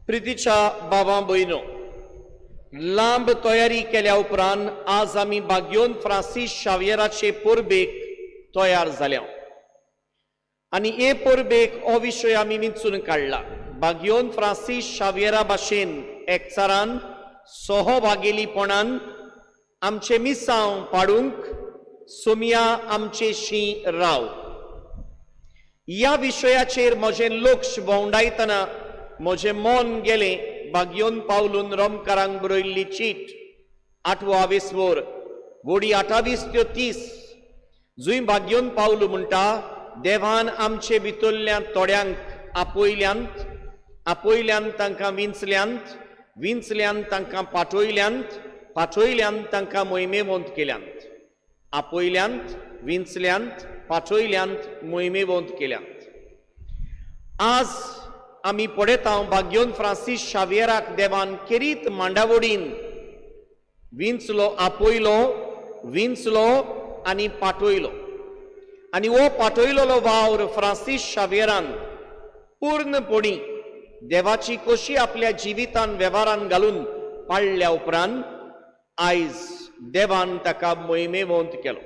प्रितीच्या बाबा भयणो, लांब तयारी केल्या उपरांत आज आमी बाग्योन फ्रांसीस शावियराचे परबेक तयार जाल्या आनी हे परबेक हो विशय आमी विंचून काडला, बाग्योन फ्रांसीस शावियरा भाशेन एकचारान सहभागेलीपणान आमचें मिसांव पाडूंक सोमया आमचे शी राव. ह्या विशयाचेर म्हजें लक्ष भोंवडायतना म्हजें मन गेलें बागयोन पावलून रोमकारांक बरयल्ली चीट, आठवो आवेसवर, वडी 28 त्यो 30, जंय बागयोन पावलू म्हणटा, देवान आमचे भितरल्या थोड्यांक आपयल्यांत, आपयल्यान तांकां विंचल्यांत, विंचल्यान तांकां पाठयल्यांत, पाठयल्यान तांकां मोहिमेवंत केल्यांत. आपयल्यांत, विंचल्यांत, पाठयल्यांत, मोहिमेवंत केल्यांत. आज आमी पळयता, बाग्योन फ्रांसीस शावियराक देवान खेरीत मांडावडीन विंचलो, आपयलो, विंचलो आनी पाठयलो आनी हो पाठयलेलो वावर फ्रांसीस शावियरान पूर्णपणी देवाची कशी आपल्या जिवितान वेव्हारान घालून पाळल्या उपरांत आयज देवान ताका मोहिमेवंत केलो.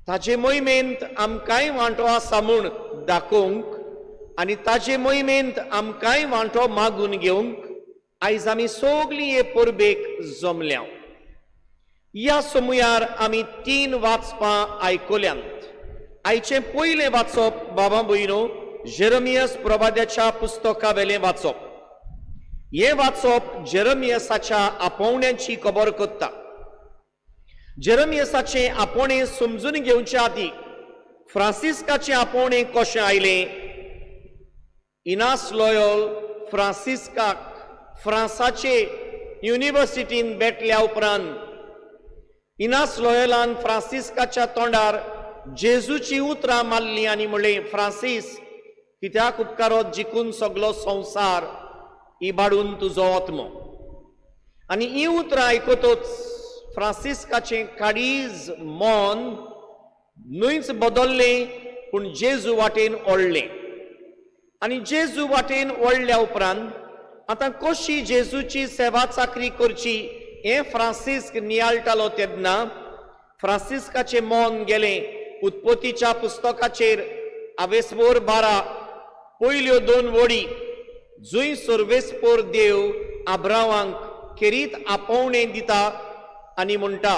ताजे मोहिमेंत आमकांय वांटो आसा म्हूण दाखोवंक आनी ताजे मोहिमेंत आमकांय वांटो मागून घेवंक आयज आमी सगळीं हे परबेक जमल्या. ह्या समयार आमी तीन वाचपां आयकल्यांत. आयचें पयलें वाचप, बाबा भयणो, जेरमियस प्रवाद्याच्या पुस्तका वेलें वाचप. हें वाचप जेरमियसाच्या आपोवण्याची खबर करता. जेरमियसाचें आपोवणें समजून घेवचे आदीं फ्रांसिस्काचें आपोवणें कशें आयलें? इनास लॉयल फ्रांसिस्काक फ्रांसाचे युनिव्हर्सिटीन भेटल्या उपरांत इनास लॉयलान फ्रांसिस्काच्या तोंडार जेजूची उतरां मारलीं आनी म्हणलें, फ्रांसीस, कित्याक उपकारोत जिखून सगलो संवसार इबाडून तुजो आत्मो? आनी ही उतरां आयकतच फ्रांसिस्काचें काळीज, मन न्हयच बदल्लें, पूण जेजू वाटेन ओडलें. आनी जेजू वाटेन ओडल्या उपरांत आतां कशी जेजूची सेवा चाकरी करची हें फ्रांसिस्क नियाळटालो तेन्ना फ्रांसिस्काचें मन गेलें उत्पत्तीच्या पुस्तकाचेर, आवेसवोर 12, पयल्यो दोन वडी, जंय सर्वेस्पोर देव आब्रावांक खेरीत आपोवणें दिता आनी म्हणटा,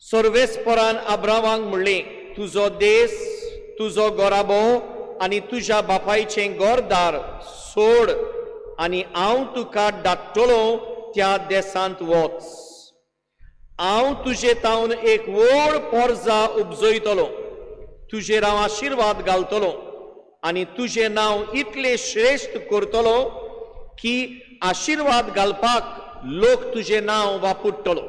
सर्वेस्पोरान आब्रावांक म्हणलें, तुजो देस, तुजो गोराबो आनी तुज्या बापायचें घरदार सोड आनी हांव तुका धाडटलो त्या देसांत वच. हांव तुजे तावन एक व्हड पोरजा उपजयतलो, तुजेर हांव आशिर्वाद घालतलो आनी तुजें नांव इतलें श्रेश्ठ करतलो की आशिर्वाद घालपाक लोक तुजें नांव वापरतलो.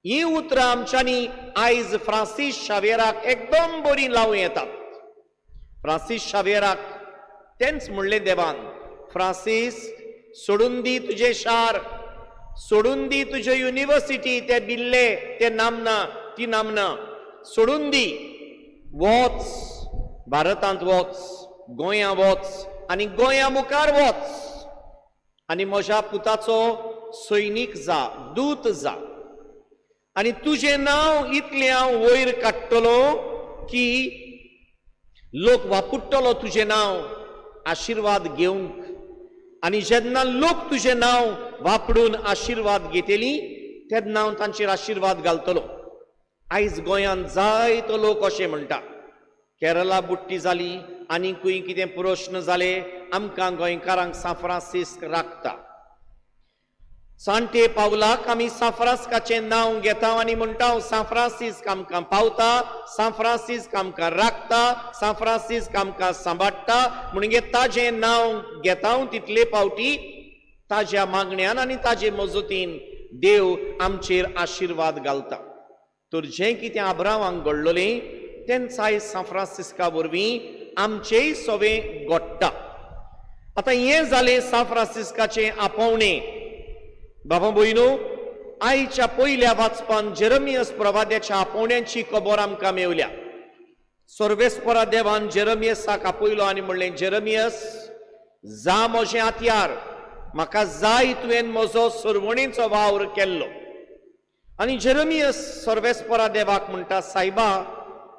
ही उतरां आमच्यांनी आयज फ्रांसीस शावेराक एकदम बरी लावं येतात. फ्रांसीस शावेराक तेंच म्हणलें देवान, फ्रांसीस, सोडून दी तुजें शार, सोडून दी तुजे युनिव्हर्सिटी, ते बिल्ले, ते नामना, ती नामना सोडून दी, वच, भारतांत वच, गोंया वच आनी गोंया मुखार वच आनी म्हज्या पुताचो सैनीक जा, दूत जा आनी तुजें नांव इतलें हांव वयर काडटलो की लोक वापरतलो तुजें नांव आशिर्वाद घेवंक आनी जेन्ना लोक तुजें नांव वापरून आशिर्वाद घेतली तेन्ना हांव तांचेर आशिर्वाद घालतलो. आयज गोंयांत जायतो लोक अशें म्हणटा, केरला बुट्टी जाली, आनीकूय कितें प्रश्न जाले, आमकां गोंयकारांक सांत फ्रांसिस्क राखता. सांते पावलाक आमी सांत फ्रांसिस्काचें नांव घेता आनी म्हणटा, सांत फ्रांसिस्क आमकां पावता, सांत फ्रांसिस्क आमकां राखता, सांत फ्रांसिस्क आमकां सांबाळटा. म्हणगे ताजें नांव घेता तितले फावटी ताज्या मागण्यान आनी ताजे मजतीन देव आमचेर आशिर्वाद घालता. तर जें कितें आब्रावांक घडलोलें तेंच आयज सांत फ्रांसिस्का वरवीं आमचेय सवें घडटा. आतां हें जालें सांत फ्रांसिस्काचें आपोवणें. बाबा भयणो, आयच्या पयल्या वाचपान जेरमियस प्रवाद्याच्या आपोवण्यांची खबर आमकां मेवल्या. सर्वेस्परा देवान जेरमियसाक आपयलो आनी म्हणलें, जेरमियस, जा म्हजें हातयार, म्हाका जाय तुवें म्हजो सरवणीचो वावर केल्लो. आनी जेरमियस सर्वेस्परा देवाक म्हणटा, सायबा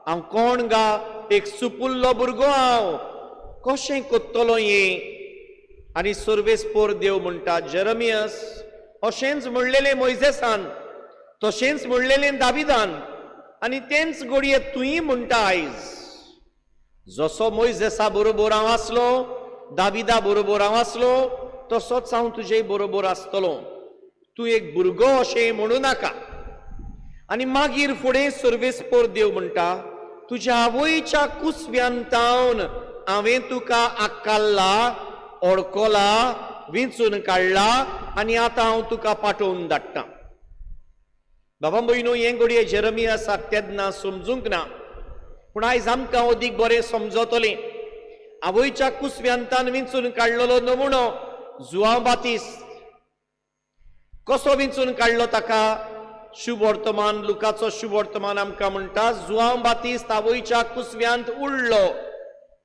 हांव कोण गा, एक सुपुल्लो भुरगो हांव, कशें कोत्तलो हें? आनी सर्वेस्पोर देव म्हणटा, जेरमियस अशेंच म्हणलेलें मोयजेसान, तशेंच म्हणलेलें दाविदान, आनी तेंच घडये तुंय म्हणटा आयज. जसो मोयजेसा बरोबर हांव आसलो, दाविदा बरोबर हांव आसलो, तसोच हांव तुजे बरोबर आसतलो. तूं एक भुरगो अशें म्हणू नाका. आनी मागीर फुडें सर्वेस्पोर देव म्हणटा, तुज्या आवयच्या कुसव्यान तावन हांवें तुका आकाल्ला, ओडकोला, विंचून काडला आनी आतां हांव तुका पाठोवन धाडटा. बाबा भयणू, हें घडये जेरमियासाक तेन्ना समजूंक ना, पूण आयज आमकां अदीक बरें समजतलें. आवयच्या कुसव्यांतान विंचून काडलेलो नमुणो जुआंव बातीस्त कसो विंचून काडलो ताका? शुभवर्तमान, लुकाचो शुभवर्तमान आमकां म्हणटा, जुआंव बातीस्त आवयच्या कुसव्यांत उडलो.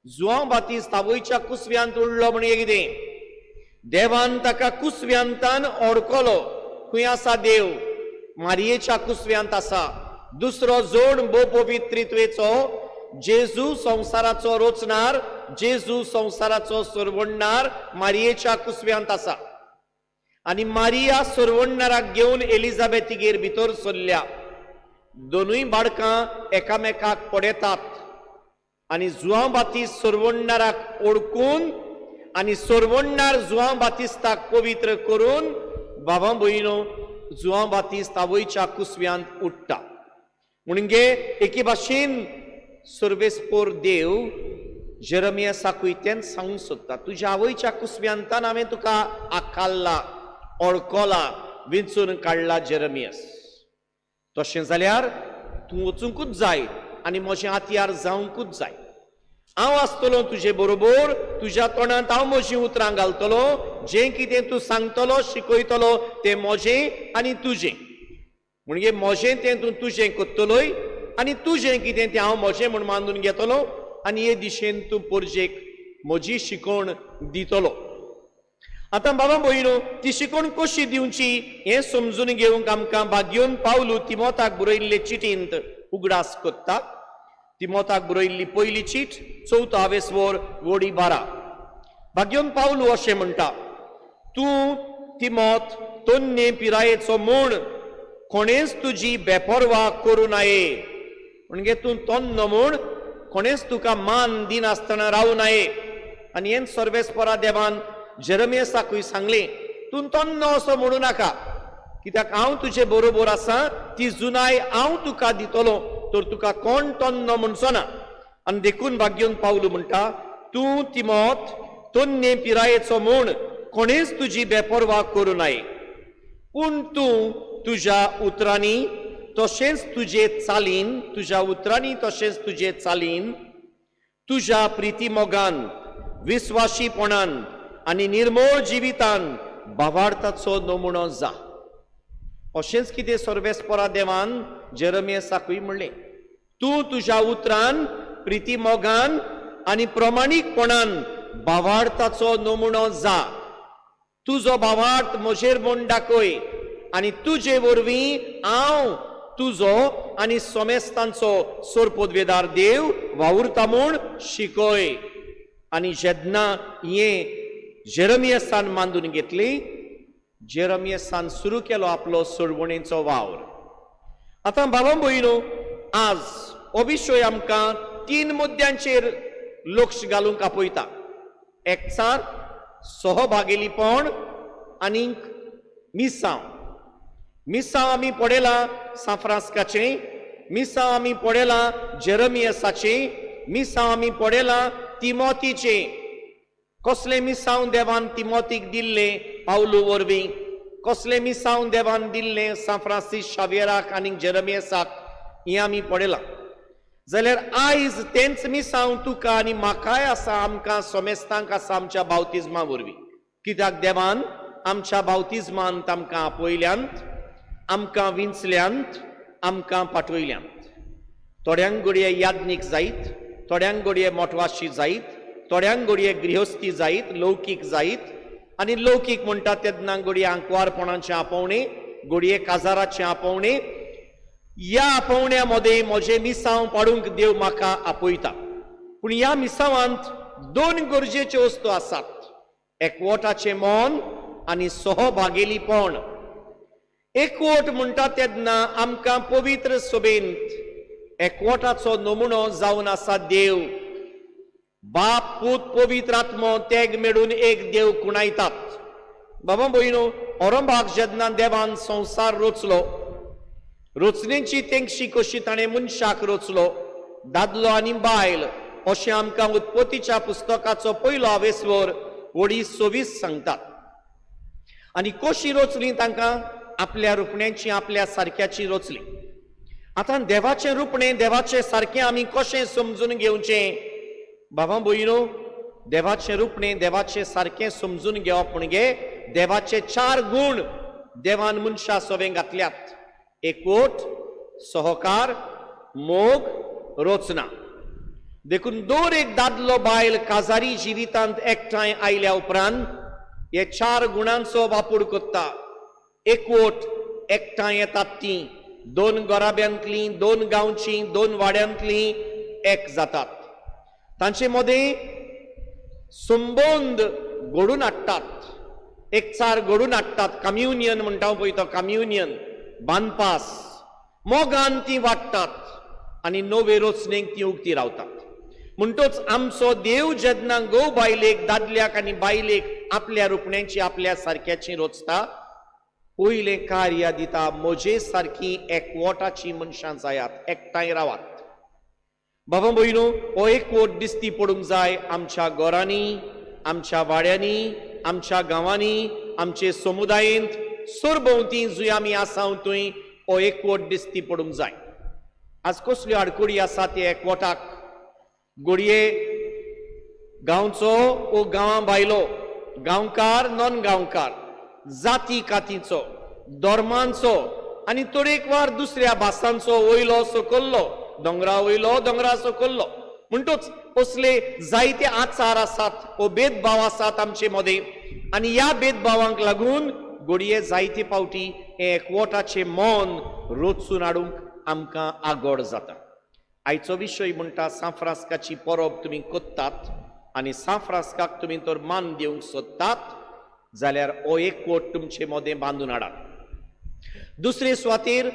जुआंव बातीस्त आवयच्या कुसव्यांत उडलो म्हणजे कितें? देवान ताका कुसव्यांतान ओडकलो. खंय आसा देव? मारयेच्या कुसव्यांत आसा. दुसरो जोड भोव पवित्रित्वेचो जेजू संवसाराचो रोचणार, जेजू संवसाराचो सरवणणार मारयेच्या कुसव्यांत आसा. आनी मारिया सरवणणाराक घेवन एलिझाबेथीगेर भितर सरल्या. दोनूय बाळकां एकामेकाक पळयतात आनी जुआंव बातीस्त सरवणणाराक ओळखून आनी सरवणणार जुआंव बातिस्ताक पवित्र करून बाबा भयणो जुआंव बातीस्त आवयच्या कुसव्यांत उठ्ठा. म्हणजे एके भाशेन सर्वेस्पोर देव जेरमियासाकूय तेंच सांगूंक सोदता, तुज्या आवयच्या कुसव्यांतान हांवें तुका आकाल्ला, ओळखला, विंचून काडला जेरमियस. तशें जाल्यार तूं वचुंकूच जाय आनी म्हजें हातयार जावंकूच जाय. हांव आसतलो तुजे बरोबर, तुज्या तोंडांत हांव म्हजीं उतरां घालतलो, जें कितें तूं सांगतलो शिकयतलो तें म्हजें आनी तुजें. म्हणजे म्हजें तें तूं तुजें करतलोय आनी तुजें कितें तें हांव म्हजें म्हूण मानून घेतलो आनी हे दिशेन तूं परजेक म्हजी शिकवण दितलो. आतां बाबा भयणो, ती शिकवण कशी दिवची हें समजून घेवंक आमकां भाग्योन पावलू तिमोताक बरयल्ले चिटींत उगडास कोत्ता. तिमोताक बरयल्ली पयली चीट, चवथो आवेसवर, वोडी 12. भाग्योन पावलू अशें म्हणटा, तूं तिमोत तन्ने पिरायेचो म्हूण कोणेंच तुजी बेपर्वा करूं नये. म्हणजे तूं तन्नो म्हूण कोणेंच तुका मान दिनासतना रावूं नये. आनी हें सर्वेस्परा देवान जेरमियसाकूय सांगलें, तूं तन्नो असो म्हणू नाका, कित्याक हांव तुजे बरोबर आसा, ती जुनाय हांव तुका दितलो, तर तुका कोण तन्नो म्हणचो ना. आनी देखून भाग्योन पावलू म्हणटा, तूं तिमोत तन्ने पिरायेचो म्हूण कोणेंच तुजी बेपर्वा करूं नये, पूण तूं तुज्या उतरांनी तशेंच तुजे चालीन, तुज्या उतरांनी तशेंच तुजे चालीन, तुज्या प्रितीमोगान, विस्वाशीपणान आनी निर्मोळ जिवितान भावार्थाचो नमुणो जा. अशेंच कितें सर्वेस्परा देवान जेरमियसाकूय म्हणलें, तूं तुज्या उतरान, प्रितीमोगान आनी प्रमाणीकपणान भावार्थाचो नमुणो जा. तुजो भावार्थ म्हजेर म्हूण दाखय आनी तुजे वरवीं हांव तुजो आनी सोमेस्तांचो सोरपोदवेदार देव वावुरता म्हूण शिकय. आनी जेन्ना हें जेरमियसान मांदून घेतली, जेरमियसान सुरू केलो आपलो सोडवणेचो वावर. आतां बाबा भयणो, आज हो विशय आमकां 3 मुद्द्यांचेर लक्ष घालूंक आपयता. एकचार, सहभागेलीपण आनी मिसांव. मिसांव आमी पळयलां सांत फ्रांस्काचें, मिसांव आमी पळयलां जेरमियसाचें, मिसांव आमी पळयलां तिमोतीचें. कसलें मिसांव देवान तिमोतीक दिल्लें पावलू वरवीं, कसलें मिसांव देवान दिल्लें सांत फ्रांसीस शावियराक आनी जेरमियसाक, हें आमी पळयलां. जाल्यार आयज तेंच मिसांव तुका आनी म्हाकाय आसा, आमकां सोमेस्तांक आसा आमच्या बावतिज्मा वरवीं. कित्याक देवान आमच्या बावतिज्मान आमकां आपयल्यांत, आमकां विंचल्यांत, आमकां पाठयल्यांत. थोड्यांक घडये याज्ञीक जायत, थोड्यांक घडये मोटवाशी जायत, थोड्यांक घडये गृहस्थी जायत, लौकीक जायत, आनी लौकीक म्हणटा तेन्ना घडये आंकवारपणाचें आपोवणें, घडये काजाराचें आपोवणें. ह्या आपोवण्या मदें म्हजें मिसांव पाडूंक देव म्हाका आपयता. पूण ह्या मिसांवांत दोन गरजेच्यो वस्तू आसात, एकवटाचें मन आनी सहभागेलीपण. एकवट म्हणटा तेन्ना आमकां पवित्र सभेंत एकवटाचो नमुनो जावन आसा देव. बाप, पूत, पवित्र आत्मो तेग मेळून एक देव कुणायतात. बाबा भयणो, औरंबाक जेन्ना देवान संवसार रचलो, रचणेची तेंगशी कशी ताणें मनशाक रचलो, दादलो आनी बायल अशें आमकां उत्पत्तीच्या पुस्तकाचो पयलो आवेस्वर वडी 26 सांगतात. आनी कशी रचली तांकां? आपल्या रुपण्याची, आपल्या सारक्याची रचली. आतां देवाचें रुपणें, देवाचें सारकें आमी कशें समजून घेवचें? बाबा भयणो, देवाचें रुपणें, देवाचें सारकें समजून घेवप म्हणजे देवाचे चार गूण देवान मनशा सवें घातल्यात, एकवट, सहकार, मोग, रचना. देखून दर एक दादलो बायल काजारी जिवितांत एकठांय आयल्या उपरांत हे चार गुणांचो वापर करता. एकवट, एकठांय येतात ती दोन घराब्यांतली, दोन गांवची, दोन वाड्यांतली एक जातात. तांचे मदें संबंद घडून हाडटात, एकचार घडून हाडटात. कम्युनियन म्हणटा पळय तो कम्युनियन, बांदपास, मोगान ती वाडटात आनी नवे रचणेक ती उक्ती रावतात. म्हणटोच आमचो देव जेन्ना घोव बायलेक, दादल्याक आनी बायलेक आपल्या रुपण्याची, आपल्या सारक्याची रचता, पयलें कार्य दिता, म्हजे सारकी एकवटाची मनशां जायात, एकठांय रावात. बाबा भयणो, हो एकवट दिसती पडूंक जाय आमच्या घरांनी, आमच्या वाड्यांनी, आमच्या गांवांनी, आमचे समुदायेंत, सरभोंवती जंय आमी आसा थंय हो एकवट दिसती पडूंक जाय. आज कसल्यो आडकुडी आसा ते एकवटाक? घडये गांवचो वो गांवां भायलो, गांवकार नॉन गांवकार, जाती कातीचो, धर्मांचो आनी तरेकवार दुसऱ्या भासांचो, वयलो सकल्लो, दोंगरा वयलो दोंगरा सकल्लो. म्हणटोच असले जायते आचार आसात वो भेदभाव आसात आमचे मदें, आनी ह्या भेदभावांक लागून घडये जायते फावटी हें एकवटाचें मन रचून हाडूंक आमकां आगोड जाता. आयचो विशय म्हणटा सांत फ्रांस्काची परब तुमी करतात आनी सांत फ्रांस्काक तुमी तर मान दिवंक सोदतात जाल्यार हो एकवट तुमचे मदें बांदून हाडात. दुसरे सुवातेर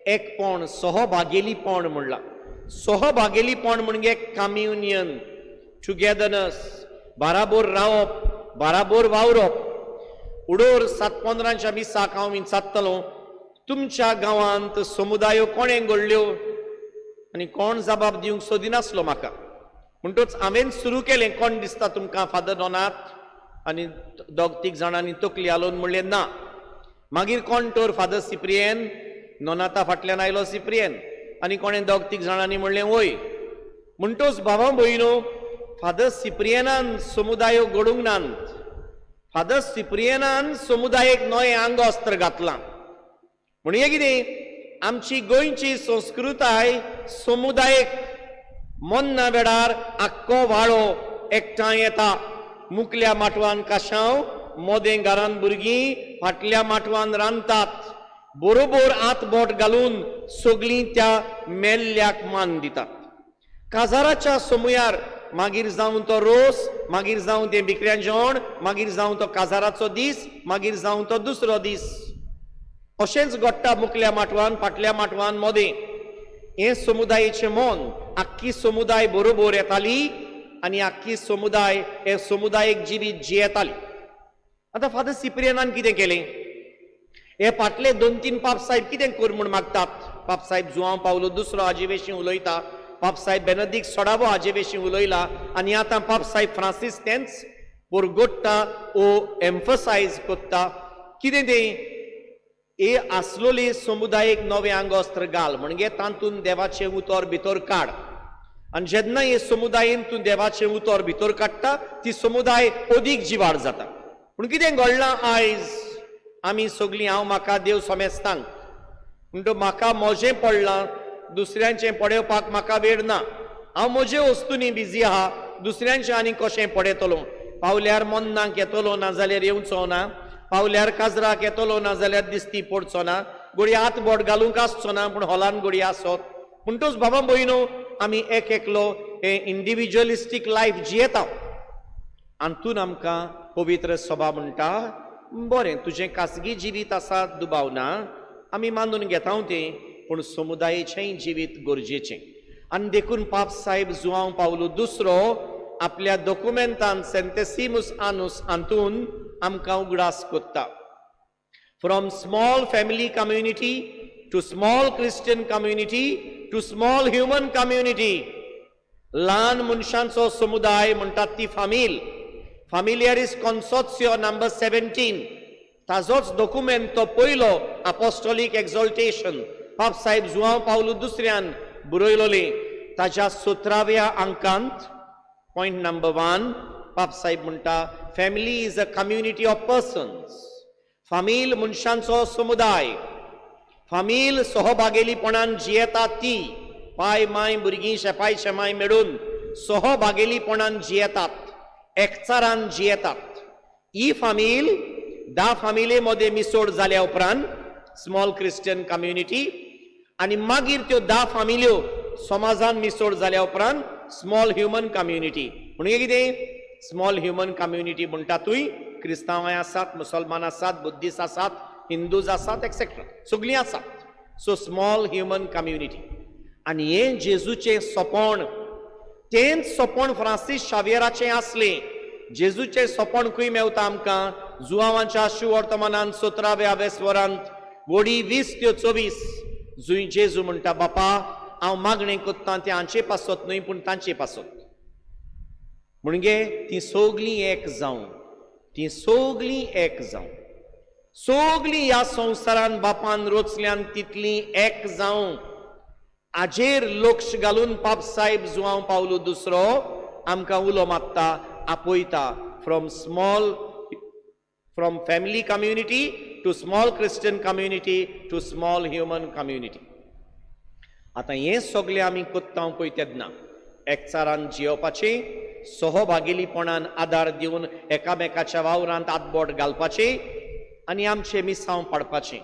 एकपण, सहभागेलीपण म्हणलां. सहभागेलीपण म्हणजे कम्युनियन, टुगेदरनस, बाराबोर रावप, बाराबोर वावरप. उडोर 7:15 मिसाक हांव विचारतलो, तुमच्या गांवांत समुदायो कोणें घडल्यो? आनी कोण जबाब दिवंक सोदिनासलो म्हाका. म्हणटोच हांवें सुरू केलें, कोण दिसता तुमकां फादर नोनात? आनी दोग तीग जाणांनी तकली हालोवन म्हणलें ना. मागीर कोण तर फादर सिप्रियन? नोनाता फाटल्यान आयलो सिप्रियन. आनी कोणें दोग तीग जाणांनी म्हणलें वय. म्हणटोच भावा भयणो, फादर सिप्रियनान समुदायो घडूंक नात, फादर सिप्रियनान समुदायेक नवें आंगवस्त्र घातलां. म्हणजे कितें, आमची गोंयची संस्कृताय समुदायेक मन्ना वेळार आख्खो वाडो एकठांय येता. मुकल्या माटवान काशांव, मोदें घरान भुरगीं फाटल्या माटवान रांदतात, बरोबर हात बोट घालून सगळीं त्या मेल्ल्याक मान दितात. काजाराच्या समयार मागीर जावं तो रोस, मागीर जावं तें बिकऱ्यां जेवण, मागीर जावं तो काजाराचो दीस, मागीर जावं तो दुसरो दीस, अशेंच घडटा मुकल्या माटवान, फाटल्या माटवान, मोदें. हें समुदायेचें मन, आख्खी समुदाय बरोबर येताली आनी आख्खी समुदाय हे समुदायीक जिवीत जियेताली. आतां फादर सिप्रियनान कितें केलें? हे फाटले 2-3 पापसाहेब कितें कर म्हूण मागतात? पापसाहेब जुआंव पावलो दुसरो हाजे विशीं उलयता, पापसाहेब बेनदीक सोडावो हाजे विशीं उलयला, आनी आतां पापसाहेब फ्रांसीस तेंच परगोडटा ओ एम्फसायज करता. कितें तें? हे आसलोली समुदायेक नवें आंगवस्त्र घाल, म्हणजे तातूंत देवाचें उतर भितर काड. आनी जेन्ना हे समुदायेन तूं देवाचें उतर भितर काडटा, ती समुदाय अदीक जिवार जाता. पूण कितें घडलां आयज? आमी सगळीं हांव म्हाका देव समेस्तांक म्हणटो म्हाका म्हजें पडलां, दुसऱ्यांचें पळोवपाक म्हाका वेळ ना, हांव म्हजे वस्तूंनी बिजी आहा, दुसऱ्यांचें आनी कशें पळयतलो? पावल्यार मन्नाक येतलो ना जाल्यार येवचो ना, पावल्यार काजराक येतलो ना जाल्यार दिसती पडचो ना, गोडी हात बोट घालूंक आसचो ना पूण हॉलान गोडी आसत. म्हणटूच बाबा भयणो आमी एक एकलो हें इंडिविज्युअलिस्टीक लायफ जियेता. हातून आमकां पवित्र सभा म्हणटा, बरें तुजें खाजगी जिवीत आसा दुबाव ना, आमी मानून घेता तें, पूण समुदायेचेंय जिवीत गरजेचें. आनी देखून पाप साहेब जुआंव पावलो दुसरो आपल्या दोकुमेंतान सेंतेसिमूस आनुस हातून आमकां उगडास कोत्ता. From small family community to small Christian community to small human community. ल्हान मनशांचो समुदाय म्हणटात ती फामील, फामिलियरीस कॉन्सोर्सियो नंबर 17, ताजोच दोकुमेंत तो पयलो अपोस्टोलीक एक्झॉल्टेशन पाप साहेब जुआंव पावलू दुसऱ्यान बरयलोलें. ताज्या 17व्या अंकांत पॉयंट नंबर 1 पाप साहेब म्हणटा, family is a community of persons. फामील मनशांचो समुदाय, फामील सहभागेलीपणान जियेता ती पाय माय भुरगीं शेपाय शेमाय मेळून सहभागेलीपणान जियेतात, एकचारान जियेतात. ही फामील 10 फामिले मदें मिसोड जाल्या उपरांत स्मॉल क्रिस्टियन कम्युनिटी, आनी मागीर त्यो 10 फामिल्यो समाजान मिसोड जाल्या उपरांत स्मॉल ह्युमन कम्युनिटी. म्हणजे कितें स्मॉल ह्युमन कम्युनिटी म्हणटा? तूंय क्रिस्तांवाय आसात, मुसलमान आसात, बुद्धिस्ट आसात, हिंदूज आसात, एक्सेट्रा सगळीं आसात. So small human community. आनी हें जेजूचें सोंपण, तेंच सोंपण फ्रांसीस शावियराचें आसलें. जेजूचें सोंपण खंय मेवता आमकां? जुआवांच्या शुवर्तमानान 17व्या वेसवरांत वडी 20 ते 24, जंय जेजू म्हणटा, बापा हांव मागणें कोत्ता तें हांचे पासत न्हय पूण तांचे पासत. म्हणजे ती सगळीं एक जावं, ती सगळीं एक जावं, सगळीं ह्या संवसारान बापान रोचल्यान तितलीं एक जावं. हाजेर लक्ष घालून पाप साहेब जुआंव पावलो दुसरो आमकां उलो मारता, आपयता, from small, from family community to small Christian community to small human community. आतां हें सगळें आमी कोत्ता पळय तेन्ना एकचारान जियोवपाचें, सहभागेलीपणान आदार दिवन एकामेकाच्या वावरांत हातबोट घालपाचें आनी आमचें मिसांव पाडपाचें.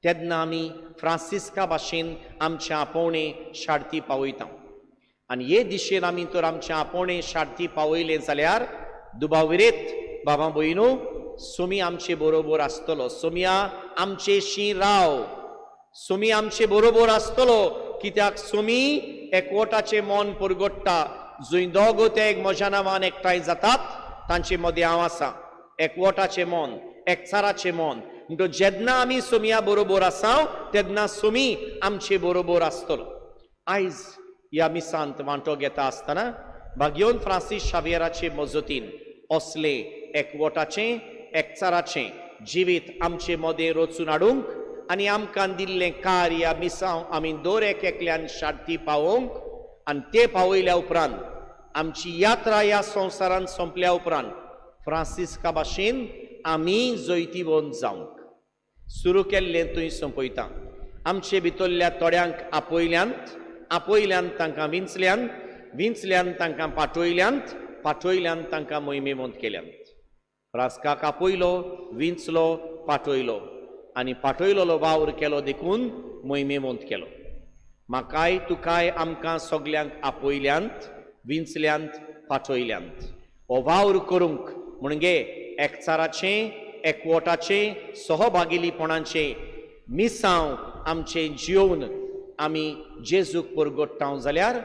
तेन्ना आमी फ्रांसिस्का भाशेन आमचें आपोवणें शार्ती पावयता. आनी हे दिशेन आमी तर आमचें आपोवणें शार्ती पावयलें जाल्यार दुबाव विरेत बाबा भयणू सोमी आमचे बरोबर आसतलो. सोमिया आमचे शी राव, सोमी आमचे बरोबर आसतलो. कित्याक सोमी एकवटाचें मन परगट्टा. जंय दोग ते एक म्हज्या नांवान एकठांय जातात तांचे मदें हांव आसा. एकवटाचें मन, एकचाराचें मन. म्हणटकच जेन्ना आमी सोमिया बरोबर आसा तेन्ना सोमी आमचे बरोबर आसतलो. आयज ह्या मिसांत वांटो घेता आसतना भाग्योन फ्रांसीस शावियराचे मजतीन असले एकवटाचें, एकचाराचें जिवीत आमचे मदें रचून हाडूंक आनी आमकां दिल्लें कार्य मिसांव आमी दर एक एकल्यान शार्ती पावोवंक, आनी ते पावयल्या उपरांत आमची यात्रा ह्या संवसारांत सोंपल्या उपरांत फ्रांसिस्का भाशेन आमी जैतिवंत जावंक सुरू केल्लें थंय सोंपयता. आमचे भितरल्या थोड्यांक आपयल्यांत, आपयल्यान तांकां विंचल्यान, विंचल्यान तांकां पाठयल्यांत, पाठयल्यान तांकां मोहिमेवंत केल्यांत. फ्रांस्काक आपयलो, विंचलो, पाठयलो आनी पाठयलोलो वावर केलो देखून मोहिमेवंत केलो. म्हाकाय तुकाय आमकां सगल्यांक आपयल्यांत, विंचल्यांत, पाठयल्यांत. हो वावर करूंक म्हणजे एकचाराचें, एकवटाचें, सहभागीपणाचें मिसांव आमचें जियोवन आमी जेजूक परगट्टाव जाल्यार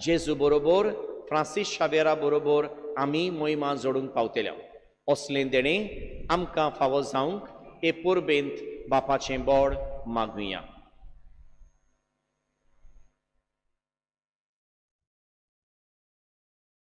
जेजू बरोबर फ्रांसीस शावेरा बरोबर आमी मोहिमा जोडूंक पावतले. असलें देणें आमकां फावो जावंक हे परबेंत बापाचें बोड मागुया.